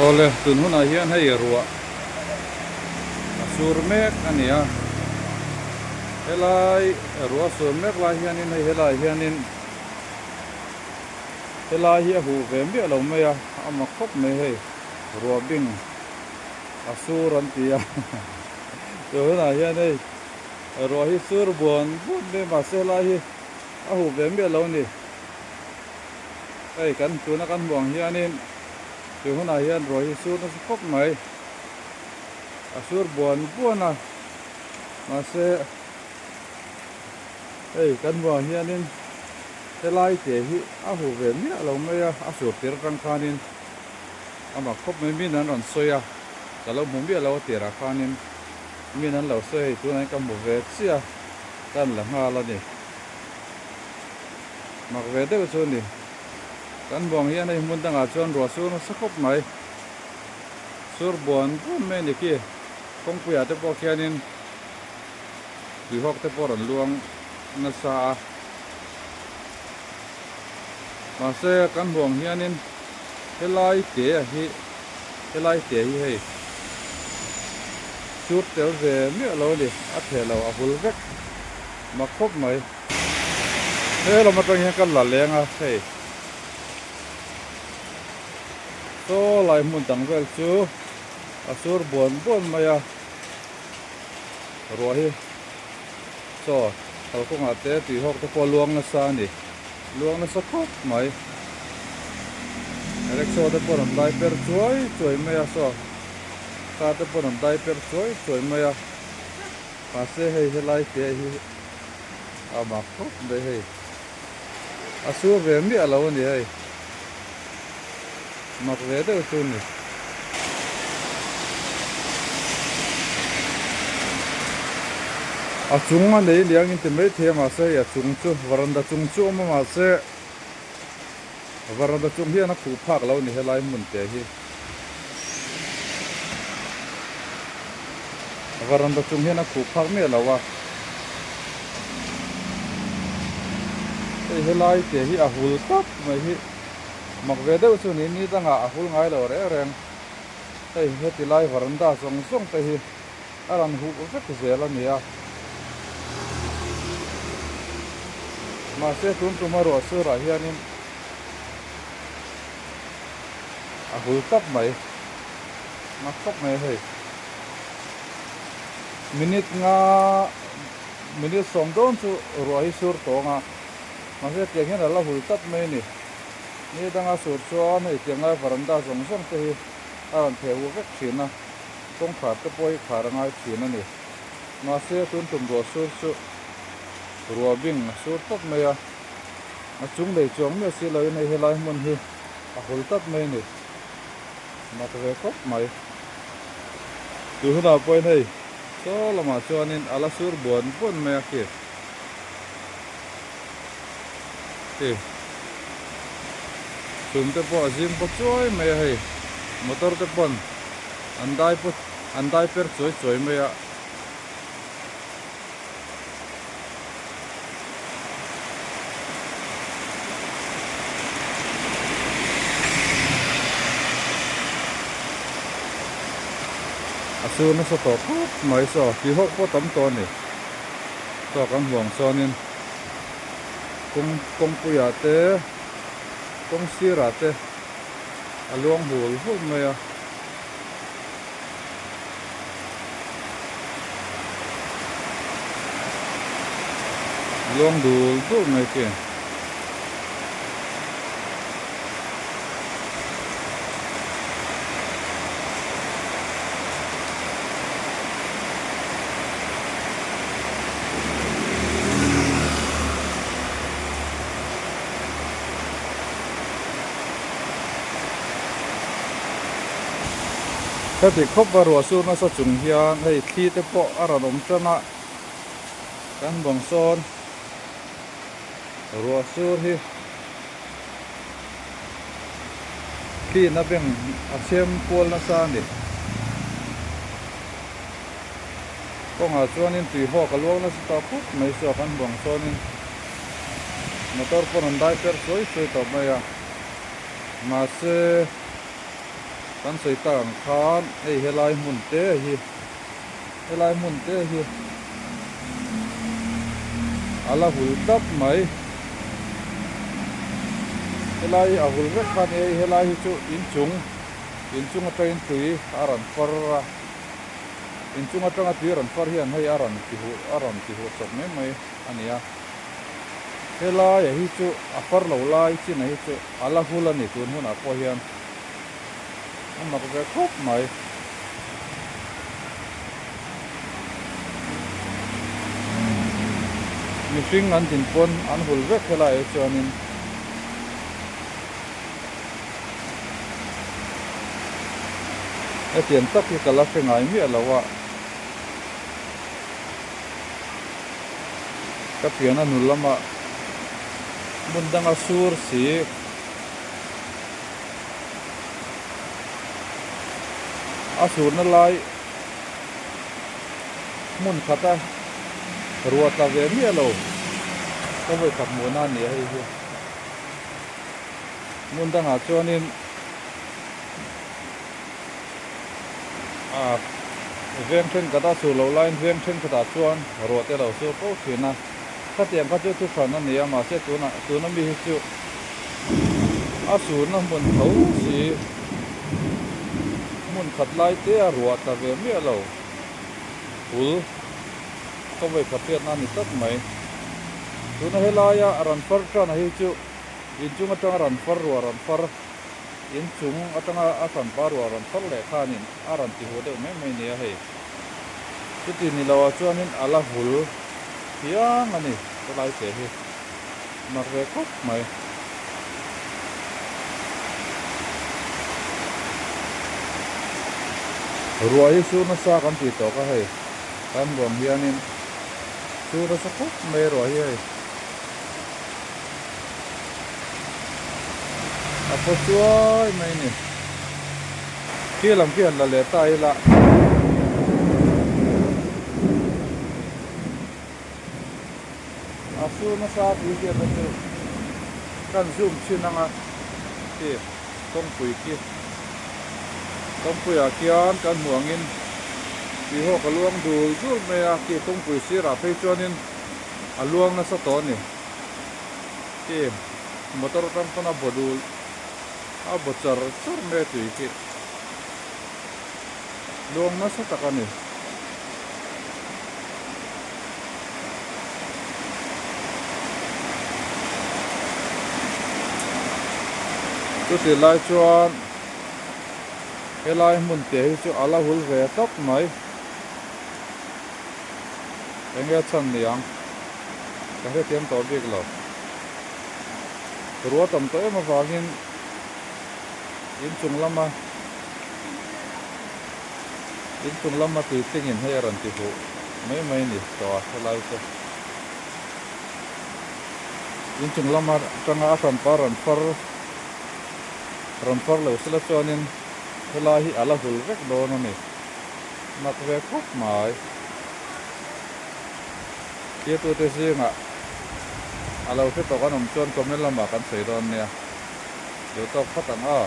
Awle tun hunah hian hei ruah a sur mek a ni a, helai ruah a sur mek lai hianin hei helaiah hianin helai hi a huh ve miah lo mai a, a mak khawp mai hei ruah bing a sur an ti a tun hunah hian hei ruah hi sur buan buan mai mahse helai hi a huh ve miah lo a ni. Hei kan tuna kan hmuh ang hianin tui hunah hian ruah hi sur nasa khawp mai. A sur buan buan a, mahse hei kan hmuh ang hianin helai te hi a huh ve miah lo mai a, a sur tir atang khanin a mak khawp mai. Min an rawn sawi a, ka lo hmu miah lo a tirah khanin min an lo sawi hei tunah hian ka hmu ve chiah a, ka han la nghal a ni. Mak ve deuh chu a ni. Kan buang hian hei hmun dangah chuan ruah sur nasa khawp mai. Sur buan buan mai a ni khi. Kawngpuiah te pawh khianin tuihawk te pawh rawn luang nasa a. Mahse kan buang hianin helai te a hi helai te hi hei sur tel ve miah lo a ni. A theh lo a hul vek mak khawp mai. He lam atang hian ka la leng a hei saw lai hmun dang vel chu a sur buan buan mai a ruah hi saw kalkawngah te tuihawk te pawh a luang nasa a ni luang nasa khawp mai rickshaw te pawh rawn dai per chuai chuai mai a saw car te pawh rawn dai per chuai chuai mai a mahse hei helai te hi. A mak khawp mai hei. A sur ve miah lo a ni hei. Mak ve deuh chu a ni. A chung a nei liang in ti mai thei a mahse hei a chung chu varanda chung chu awm a mahse varanda chung hian a khuh phak lo a ni helai hmun te hi. Varanda chung hian a khuh phak miah lo a. Hei helai te hi a hul tlat mai hi mak ve deuh chu ni ni dangah a hul ngai lo reng reng. Hei heti lai varanda zawng zawng te hi a rawn huh vek zel a ni a. Mahse tun tuma ruah surah hianin a hul tlat mai mak khawp mai a hei. Minute nga minute sawm dawn chu ruah hi sur tawng a mahse tiang hian a la hul tlat mai a ni. Ni danga sur chuan hei tiang lai varanda zawng zawng te hi a rawn theh huh vek thin a, kawngkhar te pawh hi khar a ngai thin a ni. Mahse tun tum ruah sur chu ruah bing a sur tlat mai a, a chung lei chuang miah si loin hei helai hmun hi a hul tlat mai a ni. Mak ve khawp mai. Tui hunah pawhin hei saw lamah chuanin a la sur buan buan mai a khi. Khi chhum te pawh a zing paw chuai mai a hei motor te pawn an dai paw an dai per chuai chuai mai a. A sur nasa tawh khawp mai saw tih hawk pawh tam tawh a ni saw kan huang sawnin kawng kawngpuiah te kawng sirah te a luang hul hul mai a. Luang dul dul mai khi. Heti khawp a ruah sur nasa chung hian hei thli te pawh a rawn awm tan a, kan bawng sawn ruah sur hi thli na beng a chhem kual nasa a ni. Kawngah chuanin tuihawk a luang nasa tawh khawp mai saw kan bawng sawnin motor pawn an dai per chuai chuai tawh mai a, mahse. Kan sawi tak ang khan hei helai hmun te hi helai hmun te hi a la hul tlat mai. Helai hi a hul vek kha a ni a, helai hi chu inchung inchung atangin tui a rawn far a, inchung atanga tui a rawn far hian hei a rawn ti huh a rawn ti huh chawp mai mai a ni a. Helai a hi chu a far lo lai chin a hi chu a la hul a ni tun hunah pawh hian a mak ve khawp mai. Mihring an din pawn an hul vek helai ah chuanin hetiang tak hi ka la hre ngai miah lo a. Ka pian a nu lamah hmun danga sur si. A surna lai hmun khata ruah tla ve miah lo ka vawi khat hmuhna a ni a hei hi. Hmun dangah chuanin ah veng thenkhat a sur loh laiin veng thenkhatah chuan ruah te lo sur fo thin a khatiang kha chu thu hran a ni a mahse tunah tuna mi hi chu a surna hmun tho si hmun khat lai te a ruah ta ve miah lo hul ka vawi khat hriatna a ni tlat mai tuna helaia ran far tan a hi chu inchung atanga ran far ruah ran far. In chung atanga a hran pa ruah rawn far leh khanin a rawn ti huh deuh mai mai nia hei. Chuti ni loah chuanin a la hul thiang a ni helai te hi mak ve khawp mai. Ruah hi sur nasa kan tih tawh kha hei kan ruang hianin sur nasa khawp mai ruah hi hei. A paw chuai mai a ni. Khi lam khi han la leh ta ila. A sur nasa tih hriatna chu kan zoom chhin ang a khi kawngpui khi kawngpuiah khian kan hmuh angin tuihawk a luang dul dul mai a khi kawngpui sirah phei chuanin a luang nasa tawh a ni. Khi motor atang pawn a baw dul a baw char char mai a tui khi luang nasa tak a ni. Chutih lai chuan helai hmun te hi chu a la hul ve tlat mai. Enge a chhan ni ang? Ka hrethiam tawh bik lo. Ruah tam tawh em avangin inchung lama inchung lama tui tlingin hei a rawn ti huh mai mai a ni tawh a helai chu. Inchung lama atanga a hranpa rawn far rawn far lo sela chuanin helai hi a la hul vek dawn a ni. Mak ve khawp mai. Tirtute zingah a lo hre tawk an awm chuan comment lamah kan sawi dawn nia. Duh tawk phawt ang aw.